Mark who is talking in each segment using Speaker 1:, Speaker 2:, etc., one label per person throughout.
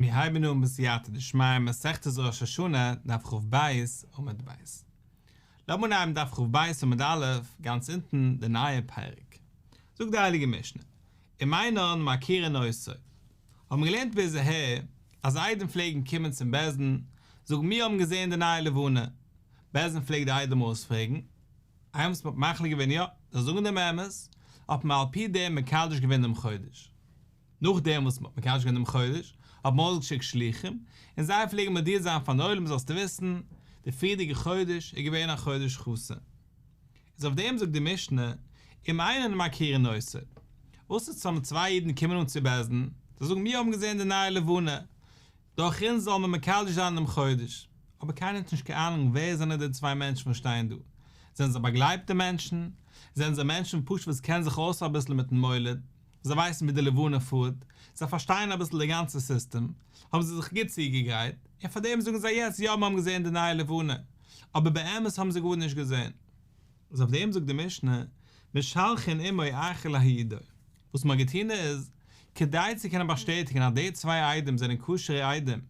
Speaker 1: מיר הייבן אן בסייעתא דשמיא מסכת ראש השנה דף כ"ב עמוד ב'. לאמיר אנהייבן דף כ"ב עמוד א', גאנץ אונטן, די נייע פרק. זאגט די הייליגע משנה, אם אינן מכירין אותו. האבן מיר געלערנט ביז אהער אז עדים פלעגן קומען צום בית דין, זאגן מיר האבן געזען די נייע לבנה. בית דין פלעגט די עדים אויספרעגן, איינמאל וואס מ'האט מחליט געווען יא, זיי זאגן דעם אמת, האט מען על פי דעם מקדש געווען דעם חודש. נאכדעם וואס מ'האט מקדש געווען דעם חודש, האט מען אויסגעשיקט שלוחים, און זיי פלעגן מודיע זיין פארן עולם זאלסטו וויסן, די פריערדיגע חודש איז געווען א חודש חסר. איז אויף דעם זאגט די משנה, אם אינן מכירין אותו. וואס איז טאמער צוויי אידן קומען אן צו בית דין, זיי זאגן מיר האבן געזען די נייע לבנה, דורך אונז זאל מען מקדש זיין דעם חודש. אבער קיינער האט נישט קיין אהנונג ווער זענען די צוויי מענטשן וואס שטייען דא. זענען זיי באגלייבטע מענטשן? זענען זיי מענטשן פשוט וואס קענען זיך אויס אביסל מיטן מולד? זיי ווייסן ווי די לבנה פארט, זיי פארשטייען אביסל די גאנצע סיסטעם, האבן זיי זיך גוט צוגעגרייט, און פאר דעם זאגן זיי יעצט יא מיר האבן געזען די נייע לבנה, אבער באמת האבן זיי גארנישט געזען. איז אויף דעם זאגט די משנה, משלחין עמו אחר להעידו, וואס מען האט געטון איז, כדי צו קענען באשטעטיגן אז די צוויי עדים זענען כשר'ע עדים,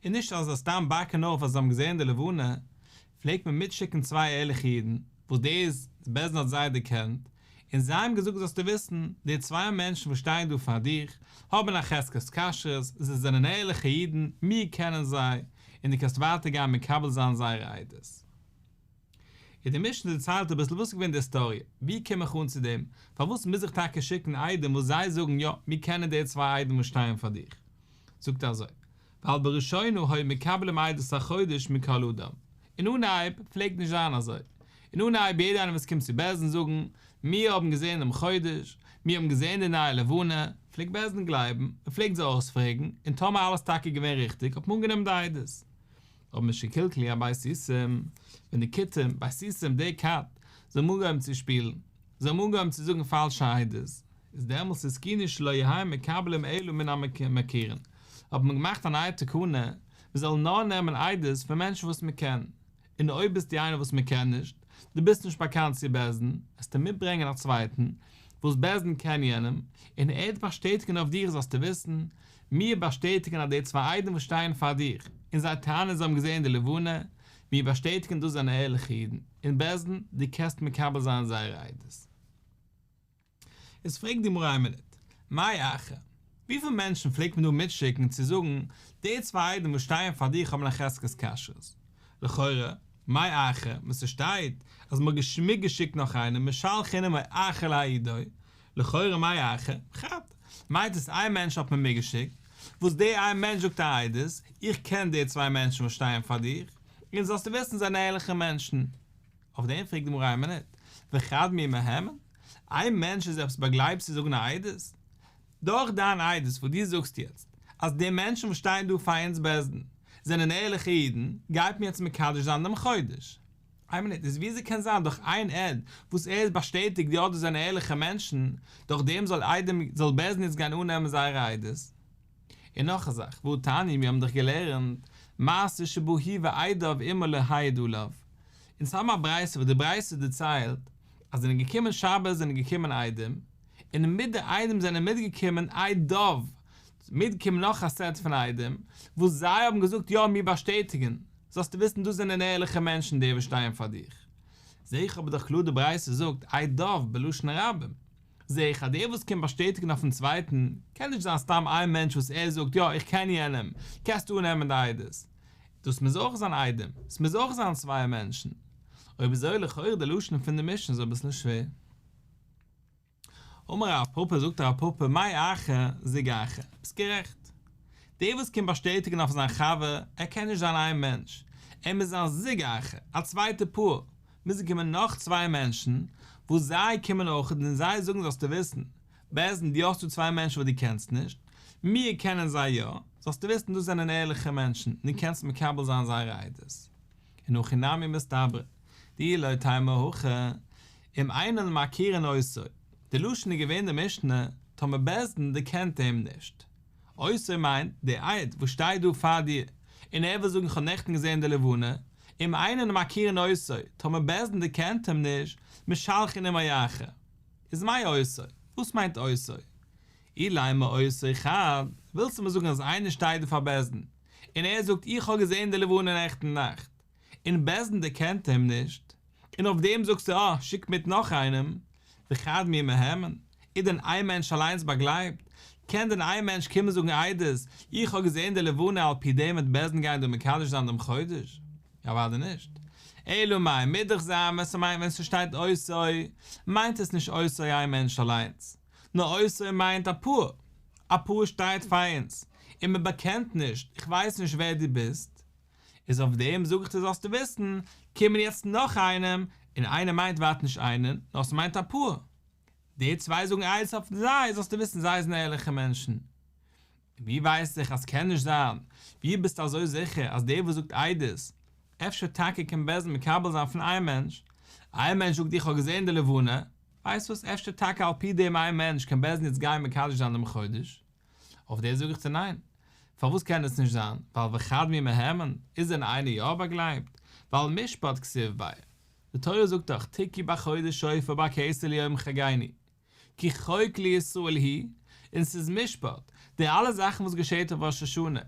Speaker 1: און נישט אז זיי סתם באקן אויף אז זיי האבן געזען די לבנה, פלעגט מען מיטשיקן צוויי ערליכע אידן, וואס דאס בית דין האט זיי דערקענט, און זיי האבן געזאגט זאלסטו וויסן, די צוויי מענטשן וואס שטייען דא פאר דיך, האבן א חזקת כשרות, זיי זענען ערליכע אידן, מיר קענען זיי, און דו קענסט ווייטער גיין מקבל זיין זייערע עדות. און די משנה דערציילט אביסל וואס איז געווען די היסטאריע, ווי קום איך אן צו דעם, פארוואס מוז איך טאקע שיקן עדים וואס זיי זאגן יא, מיר קענען די צוויי עדים וואס שטייען פאר דיך. זאגט ער אזוי, ווייל בראשונה היו מקבלים עדות החודש מכל אדם, אין אנהייב פלעגט נישט זיין אזוי, אין אנהייב יעדער איינער וואס קומט צו בית דין זאגן, מיר האבן געזען דעם חודש, מיר האבן געזען די נייע לבנה, פלעגט בית דין גלייבן, מען פלעגט זיי אויספרעגן, און טאמער אלעס טאקע געווען ריכטיג האט מען אנגענומען די עדות. אבער משקלקלו הבייתוסים, ווען די כותים, בייתוסים, די כת, זיי האבן אנגעהויבן צו שפילן, זיי האבן אנגעהויבן צו זאגן פאלשע עדות, איז דעמאלטס התקינו שלא יהיו מקבלים אלא מן המכירין, האט מען געמאכט א נייע תקנה, מען זאל נאר נעמען עדות פון מענטשן וואס מען קען, און אויב ביסטו איינער וואס מען קען נישט, דו ביסט נישט באקאנט צו בית דין, וועסטו מיטברענגען א צווייטן, וואס בית דין קען יענעם, און ער וועט באשטעטיגן אויף דיך זאלסטו וויסן, מיר באשטעטיגן אז די צוויי עדים וואס שטייען פאר דיך, און זיי טענה'ן זיי האבן געזען די לבנה, מיר באשטעטיגן דאס זענען ערליכע אידן, און בית דין, דו קענסט מקבל זיין זייערע עדות. איז פרעגט די גמרא איין מינוט, מאי אחר? וויפיל מענטשן פלעגט מען דא מיטשיקן צו זאגן, די צוויי עדים וואס שטייען פאר דיך האבן א חזקת כשרות? לכאורה, מאי אחר, וואס ס'שטייט אז מ'האט מיטגעשיקט נאך איינעם משלחין עמו אחר להעידו, לכאורה מאי אחר, חד, מיינט עס איין מענטש האט מען מיטגעשיקט, וואס דער איין מענטש זאגט א עדות, איך קען די צוויי מענטשן וואס שטייען פאר דיך, און זאלסטו וויסן זענען ערליכע מענטשן. אויף דעם פרעגט די גמרא איין מינוט, וחד מי מהימן? איין מענטש איז עפעס באגלייבט צו זאגן א עדות? דורך דיין עדות וואס דו זאגסט יעצט אז די מענטשן וואס שטייען דא פאר אונז בית דין זענען ערליכע אידן, גייט מען יעצט מקדש זיין דעם חודש? איין מינוט, איז וויאזוי קען זיין דורך איין עד וואס ער איז באשטעטיגט יא דאס זענען ערליכע מענטשן, דורך דעם זאל עדים זאל בית דין יעצט גיין אננעמען זייערע עדות? און נאך א זאך, והא תניא, מיר האבן דאך געלערנט, מעשה שבא הוא ועדיו עמו להעיד עליו. אונז האבן א ברייתא וואס די ברייתא דערציילט, אז זענען געקומען שבת זענען געקומען עדים, און מיט די עדים זענען מיטגעקומען עדיו, מיטגעקומען נאך א סעט פון עדים, וואס זיי האבן געזאגט יא מיר באשטעטיגן, זאלסטו וויסן דאס זענען ערליכע מענטשן די וואס שטייען פאר דיך. זעה איך אבער דאך קלאר די ברייתא זאגט עדיו בלשון רבים. זעה איך אז דער וואס קומט באשטעטיגן אויפן צווייטן, קען נישט זיין סתם איין מענטש וואס ער זאגט יא איך קען יענעם, קענסטו אננעמען די עדות. דאס מוז אויך זיין עדים, עס מוז אויך זיין צוויי מענטשן. אויב אזוי לכאורה די לשון פון די משנה איז אביסל שווער. אמר רב פפא זאגט רב פפא מאי אחר זוג אחר, ביסט גערעכט. דער וואס קומט באשטעטיגן אויף זיין חבר, ער קען נישט זיין איין מענטש, ער מוז זיין זוג אחר, א צווייטע פאר, מוזן קומען נאך צוויי מענטשן, וואס זיי קומען אויך און זיי זאגן זאלסטו וויסן, בית דין דו האסט דא צוויי מענטשן וואס דו קענסט נישט, מיר קענען זיי יא, זאלסטו וויסן דאס זענען ערליכע מענטשן און דו קענסט מקבל זיין זייערע עדות. און הכי נמי מסתברא, דאי לא תימא הכי, אם אינן מכירין אותו, די לשון איז געווען די משנה, טאמער בית דין דערקענט אים נישט. אותו מיינט, דער עד וואס שטייט דא פאר דיר, און ער וויל זאגן איך האב נעכטן געזען די לבנה, אם אינן מכירין אותו, טאמער בית דין דערקענט אים נישט, משלחין עמו אחר. איז מאי אותו? וואס מיינט אותו? אילימא אותו חד, ווילסטו מיר זאגן אז איינער שטייט דא פאר בית דין, און ער זאגט איך האב געזען די לבנה נעכטן נאכט, און בית דין דערקענט אים נישט, און אויף דעם זאגסטו אה, שיק מיט נאך איינעם, וחד מי מהימן, איז דען איין מענטש אליינס באגלייבט? קען דען איין מענטש קומען זאגן עדות, איך האב געזען די לבנה על פי דעם וועט בית דין גיין דא מקדש זיין דעם חודש? אוודאי נישט. אלא מאי, מוז דאך זיין ווען ס'מיינט ווען ס'שטייט אותו, מיינט עס נישט אותו איין מענטש אליינס, נאר אותו מיינט א פאר, א פאר שטייט פאר אונז, און מען באקענט נישט, איך ווייס נישט ווער דו ביסט, איז אויף דעם זאג איך דיר זאלסטו וויסן, קומען יעצט נאך איינעם, און איינער מיינט ווייטער נישט איינער, נאר ס'מיינט א פאר. די צוויי זאגן עדות אויף זיי, זאלסטו וויסן זיי זענען ערליכע מענטשן. און ווי ווייס איך אז ס'קען נישט זיין? ווי ביסטו אזוי זיכער אז דער וואס זאגט עדות, אפשר טאקע קען בית דין מקבל זיין פון איין מענטש? איין מענטש זאגט איך האב געזען די לבנה, ווייסט וואס אפשר טאקע על פי דעם איין מענטש קען בית דין יעצט גיין מקדש זיין דעם חודש? אויף דעם זאג איך דיר ניין. פארוואס קען עס נישט זיין? ווייל וחד מי מהימן, איז דען איינער יא באגלייבט? ווייל משפט כתיב ביה. די תורה זאגט דאך תקעו בחודש שופר בכסה ליום חגנו. כי חוק לישראל הוא, און ס'איז משפט, די אלע זאכן וואס געשעט אויף ראש השנה.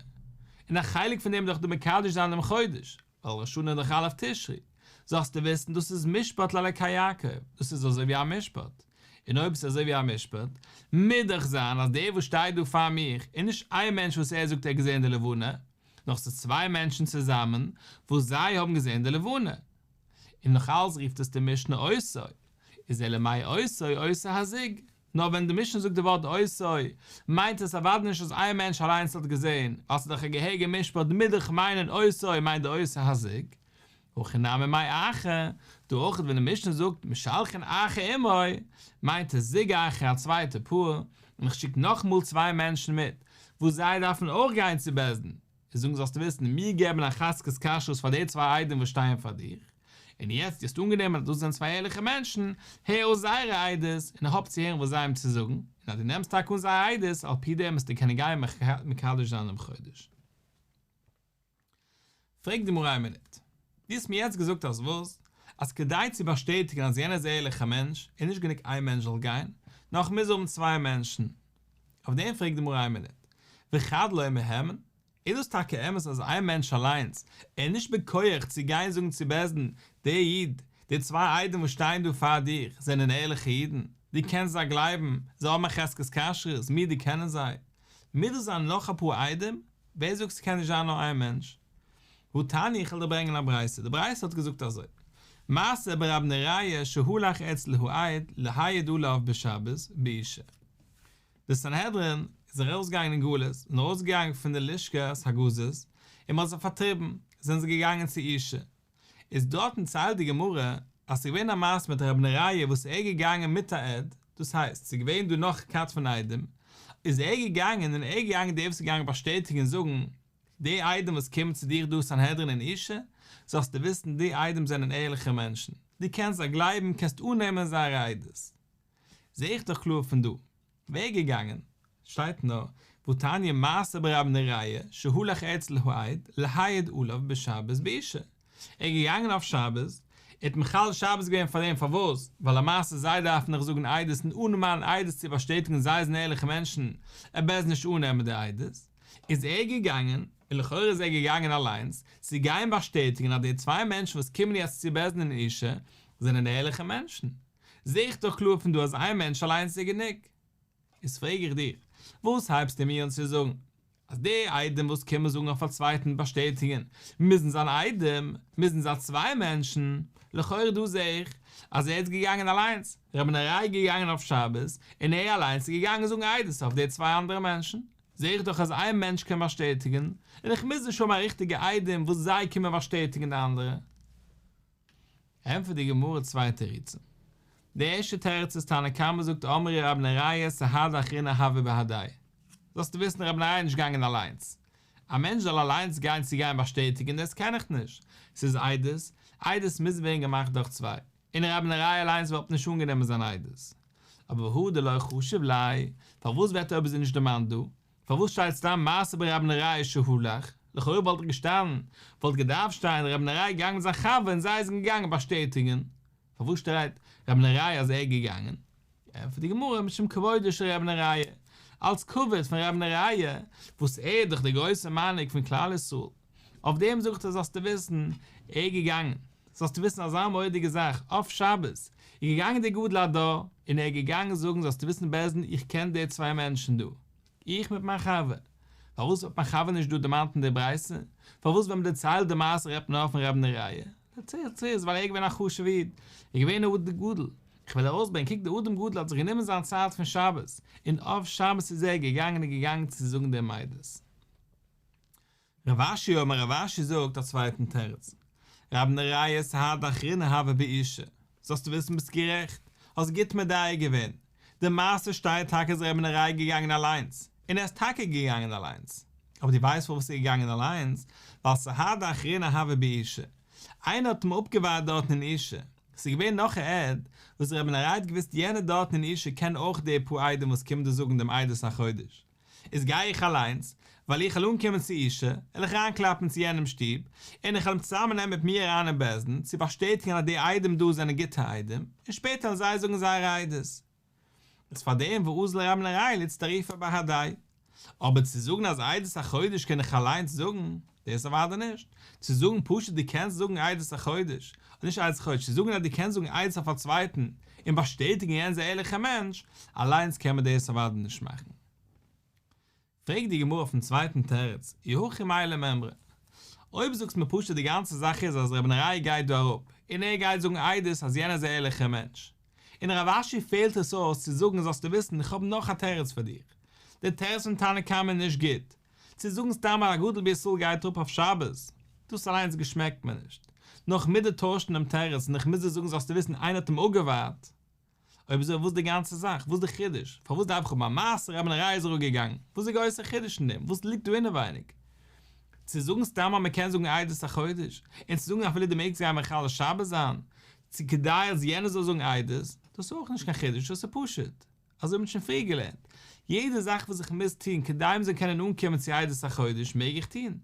Speaker 1: און א חלק פון דעם איז דאך די מקדש זיין דעם חודש, ווייל ראש השנה איז דאך א' תשרי, זאלסטו וויסן דאס איז משפט לאלקי יעקב, דאס איז אזוי ווי א משפט, און אויב ס'איז אזוי ווי א משפט, מוז דאך זיין אז דער וואס שטייט דא פאר מיך איז נישט איין מענטש וואס ער זאגט ער האט געזען די לבנה, נאר ס'איז צוויי מענטשן צוזאמען וואס זיי האבן געזען די לבנה. און נאך אלס רופט עס די משנה אותו, איז אלא מאי אותו אותו הזוג, נאר ווען די משנה זאגט די ווארט אותו, מיינט עס אוודאי נישט אז איין מענטש אליינס האט געזען, ווייל ס'איז דאך א געהעריגע משפט מוז דאך מיינען אותו מיינט די אותו הזוג. הכא נמי מאי אחר, דא אויך ווען די משנה זאגט משלחין אחר עמו, מיינט עס זוג אחר א צווייטע פאר, און איך שיק נאכאמאל צוויי מענטשן מיט, וואס זיי דארפן אויך גיין צו בית דין, און זאגן זאלסטו וויסן, מיר געבן א חזקת כשרות פאר די צוויי עדים וואס שטייען פאר דיר, און יעצט דו האסט אנגענומען אז דאס זענען צוויי ערליכע מענטשן, הער אויס זייערע עדות, און האב צו הערן וואס זיי האבן צו זאגן, און אז דו נעמסט טאקע אן זייער עדות, על פי דעם וועסטו קענען גיין מקדש זיין דעם חודש. פרעגט די גמרא איין מינוט, דו האסט מיר יעצט געזאגט אז וואס? אז כדי צו באשטעטיגן אז יענער איז א ערליכער מענטש, איז נישט גענוג איין מענטש זאל גיין, נאר כ'מוז האבן צוויי מענטשן. אויף דעם פרעגט די גמרא איין מינוט, וחד לא מהימן? איז דאס טאקע אמת אז איין מענטש אליינס איז נישט בכח צו גיין זאגן צו בית דין, דער איד, די צוויי עדים וואס שטייען דא פאר דיר זענען ערליכע אידן, דו קענסט זיי גלייבן, זיי האבן א חזקת כשרות, מיר דערקענען זיי. מוז דאס זיין נאך אפאר עדים? ווער זאגט ס'קען נישט זיין נאר איין מענטש? והתניא איך וועל דיר ברענגען א ברייתא, די ברייתא האט געזאגט אזוי, מעשה ברב נריה שהלך אצל העד להעיד עליו בשבת באושא. די סנהדרין איז ארויסגעגאנגען אין גלות און ארויסגעגאנגען פון די לשכת הגזית און מ'האט זיי פארטריבן, זענען זיי געגאנגען צו אושא. איז דארטן ציילט די גמרא אז ס'איז געווען א מעשה מיט רב נריה וואס ער איז געגאנגען מיט א עד, דאס הייסט ס'איז געווען דא נאך כת פון עדים, איז ער געגאנגען און ער איז געגאנגען דער וואס איז געגאנגען באשטעטיגן און זאגן, די עדים וואס קומען צו דיר דא סנהדרין אין אושא, זאלסטו וויסן די עדים זענען ערליכע מענטשן, דו קענסט זיי גלייבן, קענסט אננעמען זייערע עדות. זע איך דאך קלאר פון דא. ווער געגאנגען? שטייט נאר, והתניא מעשה ברב נריה שהלך אצל העד להעיד עליו בשבת באושא. ער איז געגאנגען אויף שבת, ער האט מחלל שבת געווען פאר דעם פארוואס? ווייל למעשה זיי דארפן דאך זאגן עדות און אן מיין עדות צו באשטעטיגן זיי זענען ערליכע מענטשן, וועט בית דין נישט אננעמען די עדות, איז ער געגאנגען, און לכאורה איז ער געגאנגען אליינס, צו גיין באשטעטיגן אז די צוויי מענטשן וואס קומען יעצט צו בית דין אין אושא זענען ערליכע מענטשן. זע איך דאך קלאר פון דא אז איין מענטש אליינס איז גענוג. איז פרעג איך דיר, וואס הייבסטו מיר אן צו זאגן? אז די עדים וואס קומען זאגן אויף א צווייטן באשטעטיגן מוזן זיין עדים, מוזן זיין צוויי מענטשן, לכאורה דא זע איך אז ער איז געגאנגען אליינס, רבי נריה איז געגאנגען אויף שבת, און ער אליינס איז געגאנגען זאגן עדות אויף די צוויי אנדערע מענטשן, זע איך דאך אז איין מענטש קען באשטעטיגן, און איך מוז נישט האבן א ריכטיגע עדים וואס זיי קומען באשטעטיגן די אנדערע. ענטפערט די גמרא צוויי תירוצים. די ערשטע תירוץ איז תנא קמא זאגט אמרי רב נריה סהדא אחרינא הוה בהדיה. זאלסטו וויסן רב נריה איז נישט געגאנגען אליינס. א מענטש זאל אליינס גיין צו גיין באשטעטיגן דאס קען איך נישט. ס'איז עדות, עדות מוז ווערן געמאכט דורך צוויי. און רב נריה אליינס וואלט נישט אנגענומען זיין עדות. אבער והא דלא חשיב ליה, פארוואס ווערט אויב אזוי נישט דערמאנט דא? פארוואס שטייט סתם מעשה ברב נריה שהלך? לכאורה וואלט געשטאנען, וואלט געדארפט שטיין רב נריה געגאנגען מיט זיין חבר און זיי זענען געגאנגען באשטעטיגן. פארוואס שטייט רב נריה אז ער איז געגאנגען? ענטפערט די גמרא משום כבודו של רב נריה. אלס כבוד פון רבי נריה, וואס ער איז דאך דער גרויסער מנהיג פון כלל ישראל, אויף דעם זאגט ער זאלסטו וויסן, ער איז געגאנגען, זאלסטו וויסן אזא מורא'דיגע זאך, אויף שבת איז געגאנגען דער גדול הדור, און ער איז געגאנגען זאגן זאלסטו וויסן בית דין איך קען די צוויי מענטשן דא, איך מיט מיין חבר. פארוואס ווערט מיין חבר נישט דא דערמאנט אין די ברייתא? פארוואס ווען מען דערציילט די מעשה רעדט מען נאר פון רבי נריה? די תירוץ איז ווייל ער איז געווען א חשוב'ע איד, ער איז געווען א אדם גדול. איך וויל ארויסברענגען, קוק דער אדם גדול האט זיך גענומען זיין צייט פון שבת, און אויף שבת איז ער געגאנגען און געגאנגען צו זאגן דעם עדות. רב אשי אמר רב אשי זאגט א צווייטן תירוץ, רבי נריה סהדא אחרינא הוה באושא, זאלסטו וויסן ביסט גערעכט, האסט גוט מדייק געווען, די מעשה שטייט טאקע אז רבי נריה איז געגאנגען אליינס, און ער איז טאקע געגאנגען אליינס, אבער דו ווייסט פארוואס ער איז געגאנגען אליינס? ווייל סהדא אחרינא הוה באושא, איינער האט אים אפגעווארט דארטן אין אושא, ס'איז געווען נאך א עד וואס רבי נריה האט געוואוסט יענער דארטן אין אושא קען אויך די פאר עדים וואס קומען דא זאגן דעם עדות החודש. איז גיי איך אליינס, ווייל איך וועל אנקומען צו אושא, וועל איך אריינקלאפן צו יענעם שטוב, און איך וועל אים צוזאמען נעמען מיט מיר אריין אין בית דין, צו באשטעטיגן אז די עדים דא זענען גוטע עדים, און שפעטער וועלן זיי זאגן זייערע עדות. איז פאר דעם ואזיל רבי נריה לאיצטרופי בהדיה. אבער צו זאגן אז עדות החודש קען איך אליינס זאגן, דאס אוודאי נישט. צו זאגן פשוט דו קענסט זאגן עדות החודש, נישט עדות החודש, צו זאגן אז דו קענסט זאגן עדות אויף א צווייטן, און באשטעטיגן יענער איז א ערליכער מענטש, אליינס קען מען דאס אוודאי נישט מאכן. פרעגט די גמרא אויפן צווייטן תירוץ, אי הכי מאי למימרא. אויב זאגסט מיר פשוט די גאנצע זאך איז אז רבי נריה גייט דא אראפ, און ער גייט זאגן עדות אז יענער איז א ערליכער מענטש, און רב אשי פעלט עס אויס צו זאגן זאלסטו וויסן איך האב נאך א תירוץ פאר דיר, די תירוץ פון תנא קמא איז נישט גוט, צו זאגן סתם אז א גדול בישראל גייט אראפ אויף שבת, דאס אליינס געשמעקט מיר נישט. נאר איך מוז דיר טוישן דעם תירוץ און איך מוז דיר זאגן זאלסטו וויסן איינער האט אים אפגעווארט. אויב אזוי וואס די גאנצע זאך? וואס די חידוש? פארוואס דארף איך האבן א מעשה רבי נריה איז אראפגעגאנגען? וואס איז די גרויסע חידוש אין דעם? וואס ליגט דא אינעווייניג? צו זאגן סתם אז מען קען זאגן עדות החודש, און צו זאגן אפילו דו מעגסט גיין מחלל שבת זיין, צו כדי אז יענער זאל זאגן עדות, דאס איז אויך נישט קיין חידוש, דאס איז פשוט. אזוי האט מען שוין פריער געלערנט, יעדע זאך וואס איך מוז טון כדי מ'זאל קענען אנקומען צו עדות החודש מעג איך טון.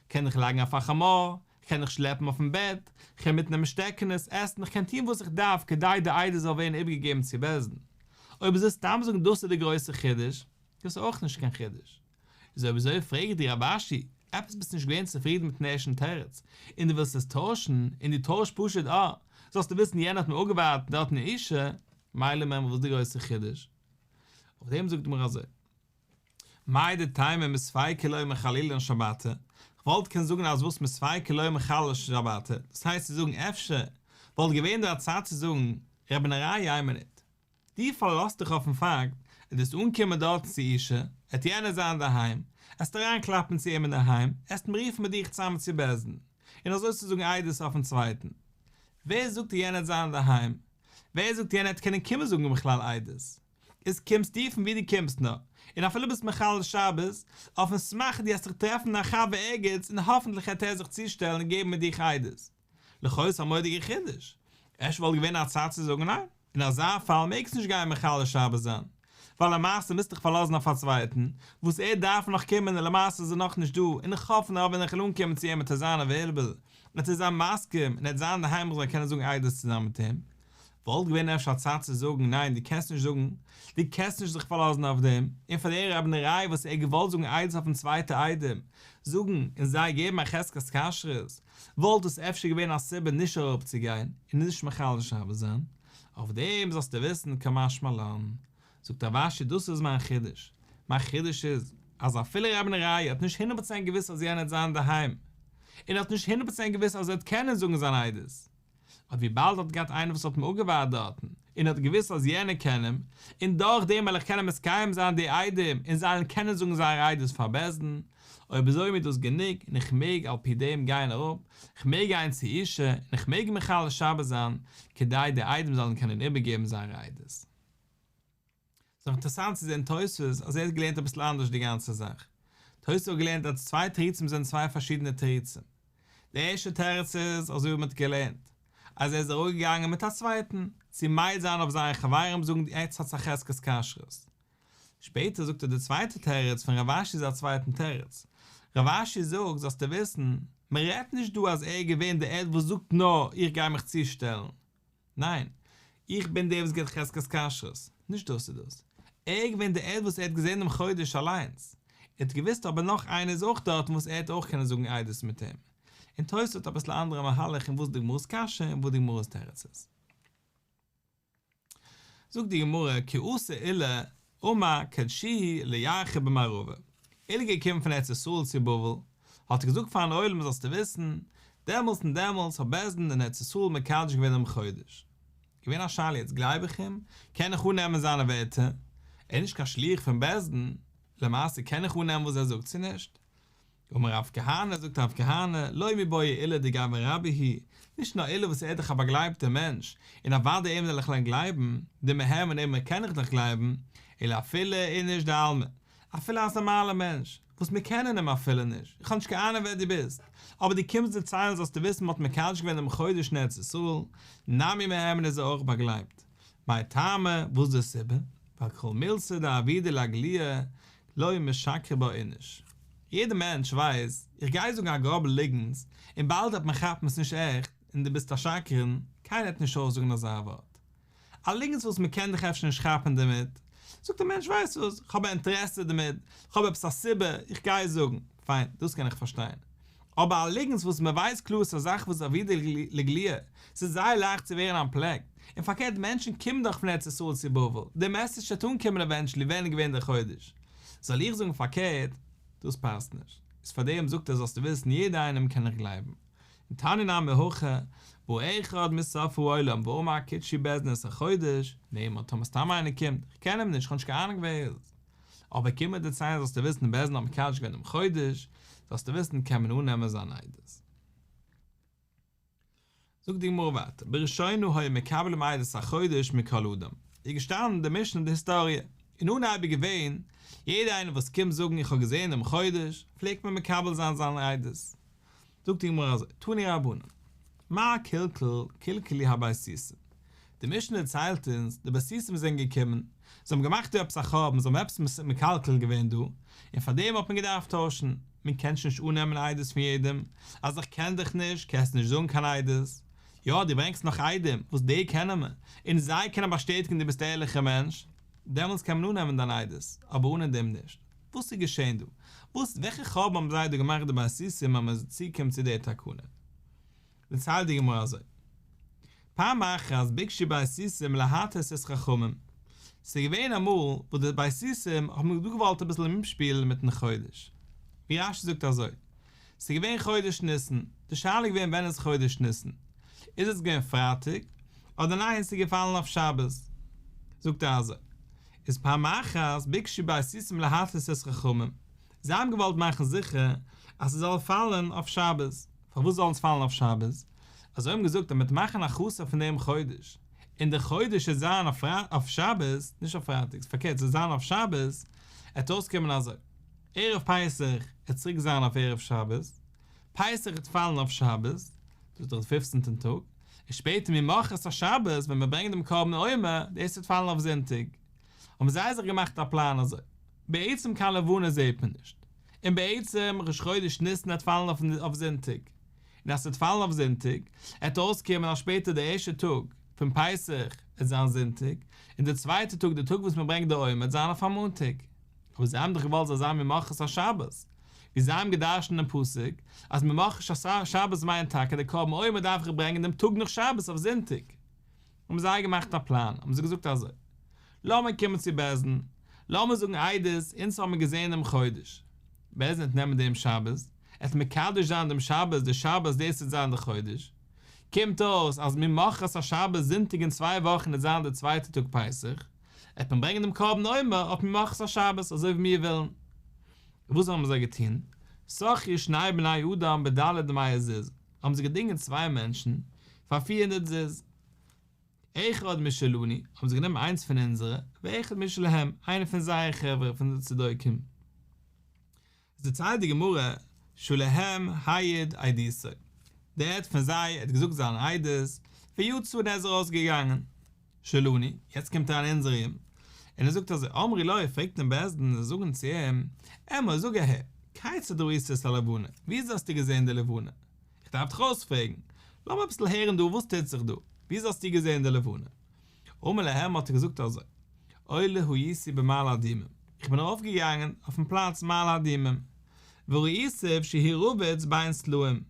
Speaker 1: קען איך לייגן אויף א חמור, כ'קען דיך שלעפן אויפן בעט, כ'קען מיטנעמען שטעקענעס, עסן, כ'קען טון וואס איך דארף כדי די עדות זאל ווערן איבערגעגעבן צו בית דין. אויב אזוי סתם זאגן דאס איז די גרויסע חידוש, דאס איז אויך נישט קיין חידוש. איז אויב אזוי פרעג איך דיר רב אשי, עפעס ביסט נישט געווען צופרידן מיטן ערשטן תירוץ, און דו ווילסט עס טוישן, און דו טוישט פשוט אה, זאלסטו וויסן יענער האט מיר אפגעווארט דארט אין אושא, מאי למימרא וואס איז די גרויסע חידוש? אויף דעם זאגט די גמרא אזוי, מהו דתימא מספיקא לא מחללין שבתא, כ'וואלט קענען זאגן אז וואס מספיקא לא מחללין שבתא, דאס הייסט צו זאגן אפשר וואלט געווען דא א צד צו זאגן רבי נריה איין מינוט, דו פארלאזט דיך אויפן פאקט אז דו וועסט אנקומען דארטן צו אושא, עט יענער זיין אינדערהיים, עסט אריינקלאפן צו אים אינדערהיים, עסט אים רופן מיט דיך צוזאמען צו בית דין, און אזוי צו זאגן עדות אויפן צווייטן. ווער זאגט יענער עט זיין אינדערהיים? ווער זאגט יענער עט קענען קומען זאגן בכלל עדות? איז קומסטו פון ווי דו קומסט נאר, און אפילו ביסט מחלל שבת, אויפן סמך דו העסט דיך טרעפן א חבר ערגעץ און האפענטליך העט ער זיך צושטעלן און געבן מיט דיך עדות. לכאו' איז א מורא'דיגע חידוש. אפשר וואלט געווען א צד צו זאגן ניין, אין אזא פאל מעגסט נישט גיין מחלל שבת זיין, ווייל למעשה מוזט דיך פארלאזן אויף א צווייטן, וואס ער דארף נאך קומען און למעשה איז ער נאכנישט דא, און איך האף נאר ווען איך וועל אנקומען צו אים וועט ער זיין אוועילעבל, וועט ער זיין מסכים, און ער וועט זיין אינדערהיים איך זאל קענען זאגן עדות צוזאמען מיט אים. וואלט געווען אפשר א צד צו זאגן ניין דו קענסט נישט זאגן, דו קענסט נישט זיך פארלאזן אויף דעם, און פאר דער רבי נריה וואס ער האט געוואלט זאגן עדות אויפן צווייטע עדים זאגן און זיי געבן א חזקת כשרות, וואלט דאס אפשר געווען א סיבה נישט אראפ צו גיין און נישט מחלל שבת זיין, אויף דעם זאלסטו וויסן קא משמע לן. זאגט רב אשי דאס איז מיין חידוש, מיין חידוש איז אז אפילו רבי נריה האט נישט הונדערט פראצענט געוואוסט אז יענער וועט זיין אינדערהיים, און ער האט נישט הונדערט פראצענט געוואוסט אז ער וועט קענען זאגן זיין עדות, אבער וויבאלד האט געהאט איינער וואס האט אים אפגעווארט דארטן, און האט געוואוסט אז יענער קען אים, און דורך דעם וועל איך קענען מקיים זיין די עדים און זיי וועלן קענען זאגן זייער עדות פאר בית דין, אויב אזוי איז מיר דאס גענוג און איך מעג על פי דעם גיין אראפ, איך מעג גיין צו אושא און איך מעג מחלל שבת זיין, כדי די עדים זאלן קענען איבערגעבן זייער עדות. ס'איז נאך אינטערעסאנט צו זען תוספות אז ער האט געלערנט אביסל אנדערש די גאנצע זאך. תוספות האט געלערנט אז די צוויי תירוצים זענען צוויי פארשידענע תירוצים. די ערשטע תירוץ איז אזוי ווי מ'האט געלערנט, אז ער איז אראפגעגאנגען מיט א צווייטן, צו מעיד זיין אויף זייערע חברים זאגן עטס האטס א חזקת כשרות. שפעטער זאגט ער די צווייטע תירוץ פון רב אשי איז א צווייטן תירוץ. רב אשי זאגט זאלסטו וויסן, מ'רעדט נישט דא אז ער איז געווען דער עד וואס זאגט נאר איך גיי מיך צושטעלן, ניין, איך בין דער וואס גיבט חזקת כשרות, נישט דאס איז דאס. ער איז געווען דער עד וואס ער האט געזען דעם חודש אליינס, ער האט געוואוסט אבער נאך איינער איז אויך דארטן וואס ער האט אויך קענען זאגן עדות מיט אים. און תוס' האט אביסל א אנדערע מהלך אין וואס די גמרא'ס קשיא און וואס די גמרא'ס תירוץ איז. זאגט די גמרא כי אתא עולא אמר קדשוהו לירחא במערבא, עולא איז געקומען פון ארץ ישראל צו בבל, האט ער געזאגט פארן עולם זאלסטו וויסן, דעמאלטס און דעמאלטס האט בית דין אין ארץ ישראל מקדש געווען דעם חודש. געווען א שאלה יעצט גלייב איך אים? קען איך אננעמען זיינע ווערטער? ער איז נישט קיין שליח פון בית דין, למעשה קען איך אננעמען וואס ער זאגט צו נישט? אמר רב כהנא, זאגט רב כהנא, לא מיבעיא עולא דגברא רבה הוא, נישט נאר עולא וואס ער איז דאך א באגלייבטער מענטש, און אוודאי אים זאל איך אליין גלייבן, דמהימן אים קען איך דאך גלייבן, אלא אפילו איניש דעלמא, אפילו א נארמאלער מענטש, וואס מיר קענען אים אפילו נישט, איך האב נישט קיין אהנונג ווער דו ביסט, אבער דו קומסט דערציילן זאלסטו וויסן מ'האט מקדש געווען דעם חודש אין ארץ ישראל, נמי מהימן איז ער אויך באגלייבט. מאי טעמא, וואס איז די סיבה? ווייל כל מילתא דעבידא לאיגלויי לא משקרי בה איניש. יעדער מענטש ווייסט, איך גיי זאגן א גראבע ליגנס, און באלד וועט מען כאפן ס'נישט עכט, און דו ביסט א שקרן, קיינער וועט נישט אויסזאגן אזא ווארט. א ליגנס וואס מען קען דיך אפשר נישט כאפן דערמיט, זאגט דער מענטש ווייסט וואס, איך האב א אינטערעסע דערמיט, איך האב עפעס א סיבה, איך גיי זאגן, פיין, דאס קען איך פארשטיין. אבער א ליגנס וואס מען ווייסט קלאר ס'איז א זאך וואס עבידא לאיגלויי, ס'איז זייער לייכט צו ווערן אנטפלעקט, און פארקערט מענטשן קומען דאך פון ארץ ישראל צו בבל, די מעסעדזש וועט אנקומען עווענטשעלי ווען איז געווען דער חודש, זאל איך זאגן פארקערט, דאס פאסט נישט, איז פארדעם זאגט ער זאלסטו וויסן יעדע איינעם קען איך גלייבן, און תניא נמי הכי, בא אחד מסוף העולם ואמר קידשו בית דין את החודש, נאמן, טאמער סתם איינער קומט, איך קען אים נישט, איך האב נישט קיין אהנונג ווער ער איז, אבער קומט מיר דערציילן זאלסטו וויסן בית דין האט מקדש געווען דעם חודש, זאלסטו וויסן קען מען אננעמען זיין עדות. זאגט די גמרא ווייטער, בראשונה היו מקבלים עדות החודש מכל אדם, איז געשטאנען אין די משנה די היסטאריע, אין אנהייב איז געווען, יעדער איינער וואס קומט זאגן איך האב געזען דעם חודש, פלעגט מען מקבל זיין זיין עדות. זאגט די גמרא אזוי, תנו רבנן, מה קלקול קלקלו הבייתוסים, די משנה דערציילט אונז, די בייתוסים זענען געקומען, זיי האבן געמאכט דא עפעס א חורבן, זיי האבן עפעס מקלקל געווען דא, און פאר דעם האט מען געדארפט טוישן, מען קען שוין נישט אננעמען עדות פון יעדעם, אז איך קען דיך נישט, קענסטו נישט זאגן קיין עדות, יא דו ברענגסט נאך עדים, וואס די קענען מיר, און זיי קענען באשטעטיגן דו ביסט א ערליכער מענטש, דעמאלטס קען מען אננעמען דיין עדות, אבער אנע דעם נישט. וואס איז געשען דא? וואס, וועלכע חורבן האבן זיי דא געמאכט די בייתוסים אז מען איז צוקומען צו די תקנה? דערציילט די גמרא אזוי, פעם אחת ביקשו בייתוסים להטעות את חכמים, ס'איז געווען אמאל וואס די בייתוסים האבן דא געוואלט אביסל ארומשפילן מיטן חודש, ווי רש"י זאגט אזוי, ס'איז געווען חודש ניסן, די שאלה איז געווען ווען איז חודש ניסן, איז עס געווען פרייטאג, אדער ניין ס'איז געפאלן אויף שבת, זאגט ער אזוי, איז פעם אחת ביקשו בייתוסים להטעות את חכמים, זיי האבן געוואלט מאכן זיכער אז ס'זאל פאלן אויף שבת, פארוואס זאל עס פאלן אויף שבת? אזוי האבן געזאגט אז מ'וועט מאכן א חסר פון דעם חודש, און דער חודש וועט זיין אויף שבת, נישט אויף פרייטאג, פארקערט ס'וועט זיין אויף שבת, עט אויסקומען אזוי, ערב פסח עט צוריק זיין אויף ערב שבת, פסח עט פאלן אויף שבת, דאס איז דאך די פופצנטן טאג, און שפעטער ממחרת השבת ווען מ'ברענגט דעם קרבן עומר, דאס וועט פאלן אויף זונטאג. האבן זיי זיך געמאכט א פלאן אזוי, בעצם קיין לבנה זעט מען נישט, און בעצם ראש חודש ניסן עט פאלן אויף זונטאג, און אז ס'וועט פאלן אויף זונטאג, עט אויסקומען אז שפעטער די ערשטע טאג פון פסח עט זיין זונטאג, און די צווייטע טאג די טאג וואס מען ברענגט די עומר עט זיין אויף א מאנטאג. אבער זיי האבן דאך געוואלט זאל זיין ממחרת השבת, ווי זיי האבן געדרשנט דעם פסוק אז ממחרת השבת מיינט טאקע די קרבן עומר דארף איך ברענגען דעם טאג נאך שבת אויף זונטאג. האבן זיי געמאכט א פלאן, האבן זיי געזאגט אזוי, לאמיר קומען צו בית דין, לאמיר זאגן עדות, אונז האבן מיר געזען דעם חודש, בית דין וועט נעמען דעם שבת, ער וועט מקדש זיין דעם שבת, די שבת דאס וועט זיין די חודש, קומט אויס אז ממחרת השבת זונטאג אין צוויי וואכן וועט זיין די צווייטע טאג פסח, וועט מען ברענגען דעם קרבן עומר אויף ממחרת השבת אזוי ווי מיר ווילן. וואס האבן זיי געטון? שכרו שני בני אדם בד' מאות זוז, האבן זיי געדינגען צוויי מענטשן פאר 400 זוז. אחד משלנו, האבן זיי גענומען איינס פון אונזערע, ואחד משלהם, איינער פון זייער חברה, פון די צדוקים. עס דערציילט די גמרא, שלהם העיד עדותו, דער עד פון זיי האט געזאגט זיין עדות, ויצא און ער איז ארויסגעגאנגען. שלנו, יעצט קומט אריין אונזערע און ער זאגט אזוי, אמרו לו, פרעגט אים בית דין, זיי זאגן צו אים, אמור, זאג אהער, כיצד ראית את הלבנה, וויאזוי האסטו געזען די לבנה? איך דארף דיך אויספרעגן, לאמיר אביסל הערן דא וואס טוט זיך דא, וויאזוי האסטו געזען די לבנה? אמר להם האט ער געזאגט אזוי. עולה הייתי במעלה אדומים, איך בין ארויף געגאנגען אויפן פלאץ מעלה אדומים, וראיתיו שהוא רבוץ בין סלעים,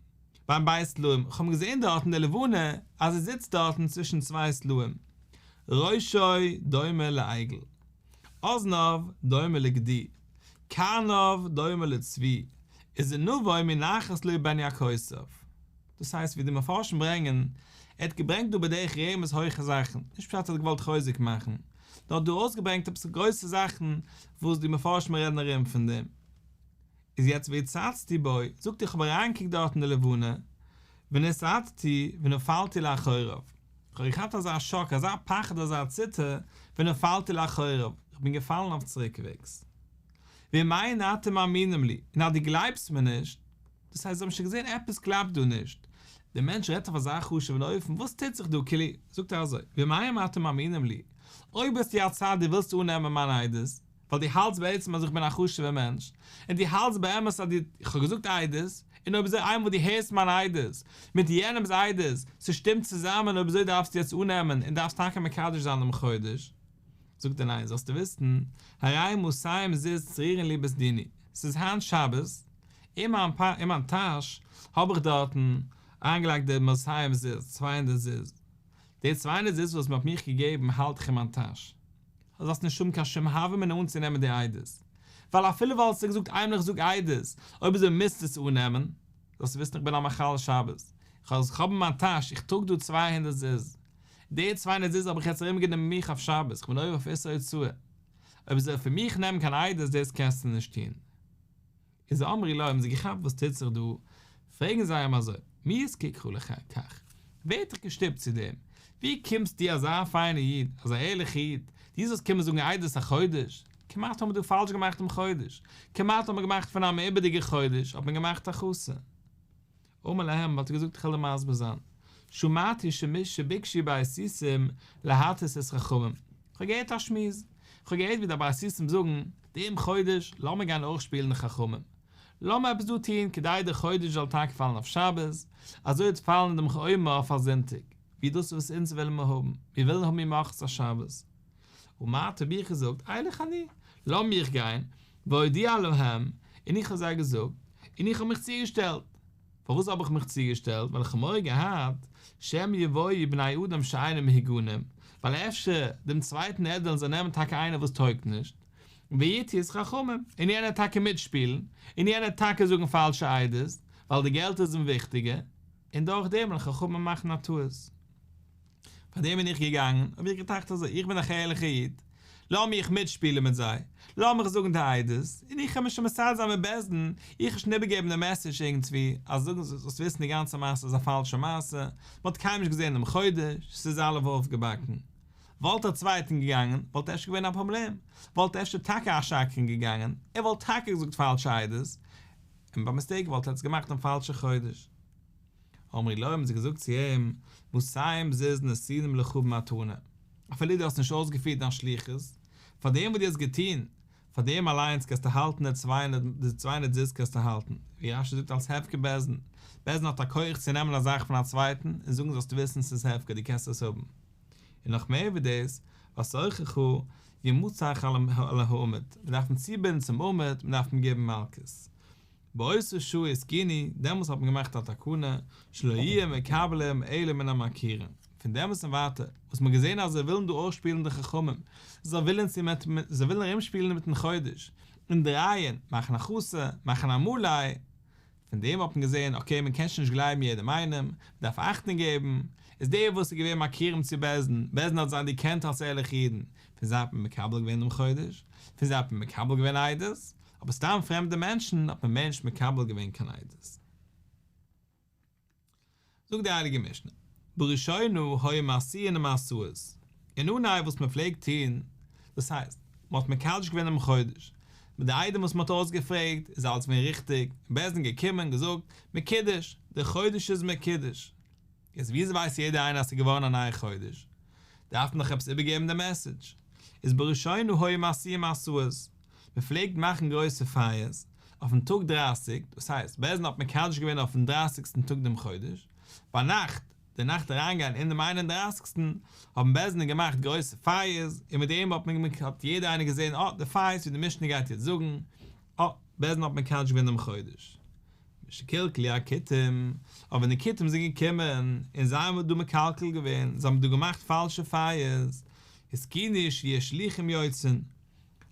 Speaker 1: בין ב' סלעים, איך האב געזען דארטן די לבנה אז ער זיצט דארטן צווישן צוויי סלעים, ראשו דומה לעגל, אזניו דומה לגדי, קרניו דומה לצבי, וזנבו מונחת לו בין ירכותיו. דאס הייסט ווי די מפרשים ברענגען, ער האט געברענגט דא בדרך רמז הויכע זאכן, נישט פשט ער האט געוואלט חוזק מאכן, נאר האט דא ארויסגעברענגט עפעס גרויסע זאכן וואס די מפרשים רעדן ארום פון דעם. איז יעצט והצצתי בו, זאגט ער איך האב אריינגעקוקט דארט אין די לבנה, ונשעטתי ונפלתי לאחוריו, איך האב געכאפט אזא שאק, אזא פחד, אזא ציטער, ונפלתי לאחוריו, איך בין געפאלן אויף צוריקוועגס. ואם אין אתם מאמינים לי, און אז דו גלייבסט מיר נישט, דאס הייסט זיי האבן שוין געזען עפעס קלאפט דא נישט, דער מענטש רעדט אויף אזא חשוב'ן אופן, וואס טוט זיך דא כאילו, זאגט ער אזוי, ואם אין אתם מאמינים לי, אויב ביסטו א צד דו ווילסט אננעמען מיין עדות, ווייל דו האלטסט בעצם אז איך בין א חשוב'ער מענטש, און דו האלטסט באמת אז דו, איך האב געזאגט עדות, און אויב אזוי איינמאל דו הערסט מיין עדות, מיט יענעמ'ס עדות, ס'שטימט צוזאמען אויב אזוי דארפסטו יעצט אננעמען און דארפסט טאקע מקדש זיין דעם חודש. זאגט ער ניין, זאלסטו וויסן, הרי מאתים זוז צרורין לי בסדיני, ס'איז היינט שבת, אין מיין אין מיין טאש האב איך דארטן איינגעלייגט די מאתים זוז, 200 זוז, די 200 זוז וואס מ'האט מיך געגעבן האלט איך אין מיין טאש. זאלסט נישט האבן קיין שום הוה אמינא אנצונעמען די עדות, ווייל אפילו וואלסטו געזאגט איינמאל איך זאג עדות, אויב אזוי מוזטו עס אננעמען, זאלסטו וויסן איך בין א מחלל שבת, איך האב אין מיין טאש, איך טראג דא 200 זוז, די 200 זוז האב איך יעצט ארומגענומען מיך אויף שבת, איך בין עובר אויף איסור הוצאה, אויב אזוי פון מיך נעמען קיין עדות דאס קענסטו נישט טון. איז אמרו לו האבן זיי געכאפט וואס טוט זיך דא, פרעגן זיי אים אזוי, מי הזקיקך לכך? ווער האט דיך געשטופט צו דעם? ווי קומסטו אזא פיינער איד, אזא ערליכער איד, דו זאלסט קומען זאגן עדות א חודש? כמעט האט מען דא פאלש געמאכט דעם חודש, כמעט האט מען געמאכט פון א מעובר'דיגע חודש האט מען געמאכט א חסר. אמר להם האט ער געזאגט איך וועל דיר מסביר זיין, שמעתי שביקשו בית סוסים להטעות את חכמים, איך האב געהערט א שמועס, איך האב געהערט ווי די בית סוסים זאגן, דעם חודש לאמיר גיין אויסשפילן די חכמים, לאמיר עפעס דא טון כדי דער חודש זאל טאקע פאלן אויף שבת, אזוי וועט פאלן דעם עומר אויף א זונטאג, ווי דאס איז וואס אונז ווילן מיר האבן, מיר ווילן האבן ממחרת השבת. אמרתי האב איך געזאגט, אלך אני, לאמיך גיין, ואודיע להם, און איך האב זיי געזאגט, און איך האב מיך צוגעשטעלט. פארוואס האב איך מיך צוגעשטעלט? ווייל איך האב מורא געהאט, שמא יבואו בני אדם שאינם מהוגנים, ווייל אפשר דעם צווייטן עד וועלן זיי נעמען טאקע איינער וואס טויגט נישט, ויטעו את חכמים, און יענער וועט טאקע מיטשפילן, און יענער וועט טאקע זאגן פאלשע עדות, ווייל די געלט איז אים וויכטיגער, און דורך דעם וועלן חכמים מאכן א טעות. פאר דעם בין איך געגאנגען, האב איך געטראכט אזוי, איך בין דאך א ערליכער איד, לאמיך מיטשפילן מיט זיי, לאמיך זאגן די עדות, און איך וועל מיך שוין מסדר זיין מיט בית דין, איך וועל שוין איבערגעבן די מעסעדזש אינגטווי, אז זאגן זאלסט וויסן די גאנצע מעשה איז א פאלשע מעשה, מען האט קיינמאל נישט געזען דעם חודש, ס'איז אלע אויפגעבאקן. וואלט א צווייטן געגאנגען, וואלט אפשר געווען א פראבלעם, וואלט אפשר טאקע א שקרן געגאנגען, ער וואלט טאקע געזאגט פאלשע עדות, און ביי מיסטעיק וואלט ער עס געמאכט דעם פאלשע חודש. אמרו לו האבן זיי געזאגט צו אים, מאתים זוז נתונים לך במתנה, אפילו דו האסט נישט אויסגעפירט דיין שליחות, פאר דעם וואס דו האסט געטון, פאר דעם אליינס קענסטו האלטן די 200 זוז קענסטו האלטן, ווי רש"י זאגט אלס הפקר בית דין, בית דין האט א כח צו נעמען א זאך פון א צווייטן און זאגן זאלסטו וויסן ס'איז הפקר דו קענסט עס האבן. און נאך מער ווי דאס, ושוכרך ימצח על העמוד, מען דארף אים צובינדן צום עמוד, מען דארף אים געבן מלקות. באותה שעה התקינו, דעמאלס האט מען געמאכט א תקנה, שלא יהיו מקבלים אלא מן המכירים. פון דעמאלס און ווייטער, וואס מ'האט געזען אז זיי ווילן דא אויסשפילן די חכמים, זיי ווילן צו מיט, זיי ווילן ארומשפילן מיטן חודש, און דרייען, מאכן א חסר, מאכן א מלא, פון דעם האט מען געזען, אקעי מען קען שוין נישט גלייבן יעדעם איינעם, מען דארף אכטונג געבן, איז דער וואס איז געווען מכירים צו בית דין, בית דין האט זיי דערקענט אלס ערליכע אידן, פון זיי האט מען מקבל געווען דעם חודש, פון זיי האט מען מקבל געווען עדות, אבער סתם פרעמדע מענטשן האט מען מער נישט מקבל געווען קיין עדות. זאגט די הייליגע משנה, בראשונה היו משיאין משואות, אין אנהייב וואס מען פלעגט טון, דאס הייסט, מען האט מקדש געווען דעם חודש, מיט די עדים וואס מען האט אויסגעפרעגט איז אלץ געווען ריכטיג, און בית דין געקומען געזאגט, מקודש, דער חודש איז מקודש. יעצט וויאזוי ווייסט יעדער איינער אז ס'איז געווארן א נייע חודש? דארף מען דאך עפעס איבערגעבן די מעסעדזש. איז בראשונה היו משיאין משואות, מען פלעגט מאכן גרויסע פייערס אויפן טאג דרייסיג, דאס הייסט בית דין האט מקדש געווען אויפן דרייסיגסטן טאג דעם חודש, ביינאכט. די נאכט אריינגיין אין דעם איין און דרייסיגסטן, האבן בית דין געמאכט גרויסע פייערס, און מיט דעם האט מען האט יעדער איינער געזען, אה, די פייערס ווי די משנה גייט יעצט זאגן, אה, בית דין האט מקדש געווען דעם חודש. משקלקלו הכותים, אבער ווען די כותים זענען געקומען, און זיי האבן דא מקלקל געווען, זיי האבן דא געמאכט פאלשע פייערס, התקינו שיהיו שלוחים יוצאין,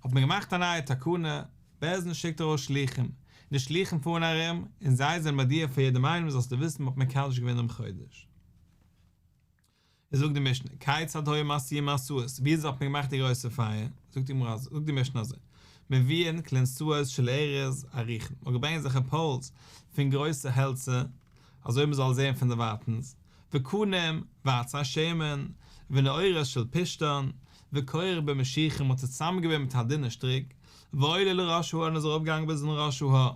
Speaker 1: האט מען געמאכט א נייע תקנה, בית דין שיקט ארויס שלוחים, די שלוחים פארן ארום, און זיי זענען מודיע פאר יעדעם איינעם זאלסטו וויסן מ'האט מקדש געווען דעם חודש. איז זאגט די משנה, כיצד היו משיאין משואות, ווי אזוי האט מען געמאכט די גרויסע פייער, זאגט די גמרא אזוי, זאגט די משנה אזוי, מביאין כלונסאות של ארז ארוכין, מ'האט געברענגט אזעלכע פאולס פון גרויסע העלצער, אזוי מ'זאל זען פון דערווייטנס, וקנים, ועצי שמן, ונעורת של פשתן, וכורך במשיחין, מ'האט עס צוזאמגעבינדן מיט א דינע שטריק, ועולה לראש ההר און איז ארויפגעגאנגען ביזן ראש ההר,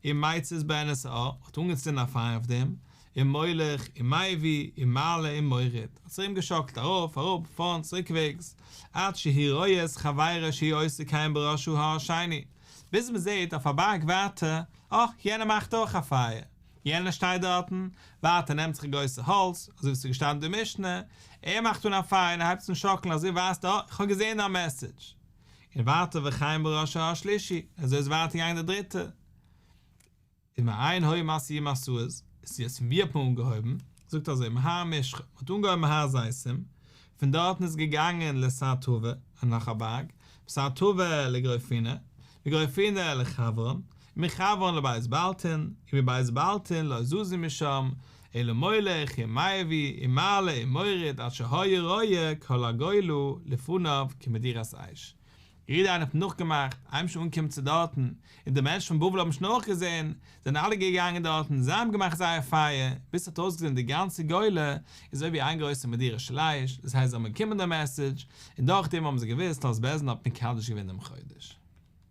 Speaker 1: ומצית בהן את האור, האט אנגעצינדן א פייער אויף דעם, ומוליך, ומביא, ומעלה ומוריד, האט עס ארומגעשאקלט ארויף, אראפ, פארנט, צוריקוועגס, עד שהוא רואה את חברו שהוא עושה כן בראש ההר השני, ביז מ'זעט אויף א בארג ווייטער, אה, יענער מאכט אויך א פייער, יענער שטייט דארטן, ווייטער נעמט זיך א גרויסע האלץ, אזוי ווי ס'איז געשטאנען אין די משנה, ער מאכט אן א פייער און ער הייבט אן שאקלן אזוי ווייזט ער, אה, איך האב געזען דיין מעסעדזש. און ווייטער וכן בראש ההר השלישי, אזוי איז ווייטער געגאנגען דער דריטער. ומאין היו משיאין משואות, איז יעצט פון ווי האט מען אנגעהויבן? זאגט אזוי, מהר משחה, מען האט אנגעהויבן מהר זיתים, פון דארטן איז געגאנגען לתר טבר, און נאך א בארג, מתר טבר לגרופינא, מגרופינא לחברון, ומחברון לבית בלתין, ומבית בלתין לא זזו משם, אלא מוליך ומביא ומעלה ומוריד עד שהיה רואה כל הגולה לפניו כמדורת אש. יעדער איינער האט נאכגעמאכט, איינמאל שוין אנגעקומען צו דארטן, און די מענטשן פון בבל האבן שוין אויך געזען, זענען אלע געגאנגען דארטן, זיי האבן געמאכט זייער פייער, ביז ס'האט אויסגעזען די גאנצע גולה איז אזוי ווי איין גרויסע מדורה של אש, דאס הייסט זיי האבן באקומען די מעסעדזש, און דורכדעם האבן זיי געוואוסט אז בית דין האט מקדש געווען דעם חודש.